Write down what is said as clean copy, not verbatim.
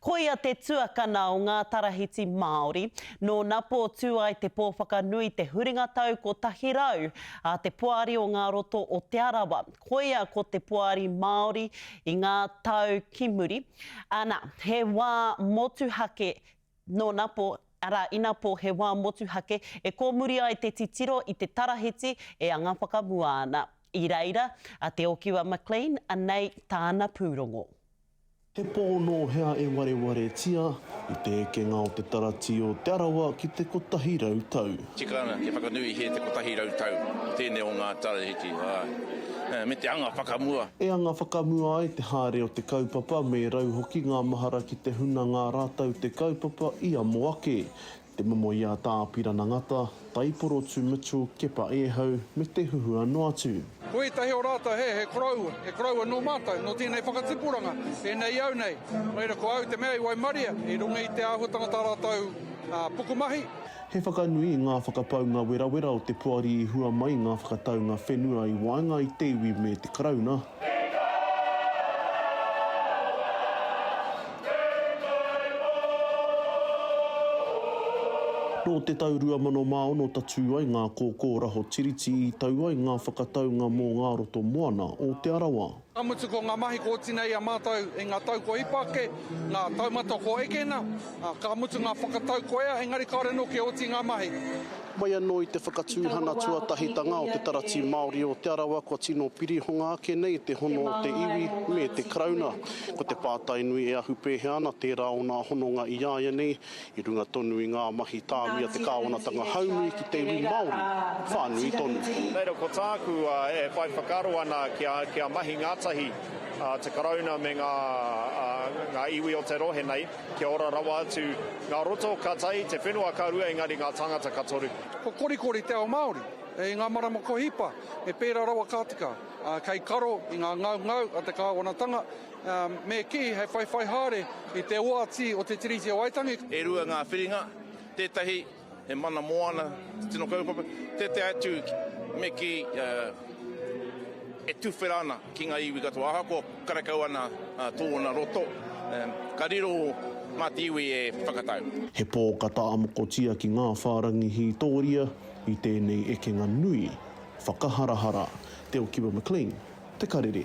Koia te tuakana o ngā tarahiti Māori. Nō Napō tū ai te pō whakanui te huringa tau 100 a te Poari o ngā Roto o Te Arawa. Koia ko te Poari Māori i ngā tau ki muri. Ana, he wā motuhake nō Napō, arā, inapō he wā motuhake e kōmuri ai te titiro i te tarahiti e anga whakamua ana. I reira a Te Okiwa McLean, anei tāna pūrongo. He pō nō hea e warewaretia i te ekenga o te taratī o Te Arawa ki te 100 tau. Tika ana kia whakanuihia te 100 tau o tēnei o ngā tarahiti, āe, me te anga whakamua. E anga whakamua ai te haere o te kaupapa me rau hoki ngā mahara ki te huna ngā rātau te kaupapa i amo ake. Te momo i a Tā Apirana Ngata, Taiporotu Mitchell, Kepa Ehau, me te huhua noa atu. Ko ētahi o rātou, he, he koroua, he koroua nō mātou, nō tēnei whakatipuranga, pēnei i au nei. Nō reira, ko au te mea i waimaria i runga i te āhuatanga tā rātou pukumahi. He whakanui i ngā whakapaunga werawera o te poari i hua mai ngā whakataunga whenua i waenga i te iwi me te Karauna. Nō te tau 2006 tatū ai ngā kōkōraho tiriti i tau ai ngā whakataunga mō ngā roto moana o Te Arawa. Ka mutu ko ngā mahi kua oti nei i a mātou i ngā tau kua hipa ake, ngā taumata kua ekena, ka mutu ngā whakatau kua ea, engari kāore anō kia oti ngā mahi. Mai anō i te whakatūhana tuatahitanga o te Taratī Māori o Te Arawa kua tino pirihonga ake nei te hono o te iwi me te Karauna. Ko te pātai nui e ahu pēhea ana tērā o nā hononga i āianei i runga tonu i ngā mahi tāmi a te kāwanatanga haumi ki te iwi Māori whānui tonu. Reira ko tāku e whai whakaaro ana kia mahi ngātahi te Karauna me ngā iwi o te rohe nei, Kia ora rawa atu ngā roto ka tahi, te whenua ka rua engari ngā tāngata ka toru. Kua korikori te ao Māori i ngā marama kua hipa, me pērā rawa ka tika, kei karo i ngā ngaungau a te kāwanatanga, me kī hei whaiwhai haere i te oati o te Tiriti o Waitangi. E rua ngā whiringa, tētahi He mana moana te tino kaupapa. Tētehi atu me kī e tuwhera ana ki ngā iwi katoa, ahakoa karekau ana tōna roto, ka riro mā te iwi e whakatau. He pō ka tāmokotia ki ngā whārangi hītōria i tēnei ekenga nui whakaharahara. Te Okiwa McLean, Te Karere.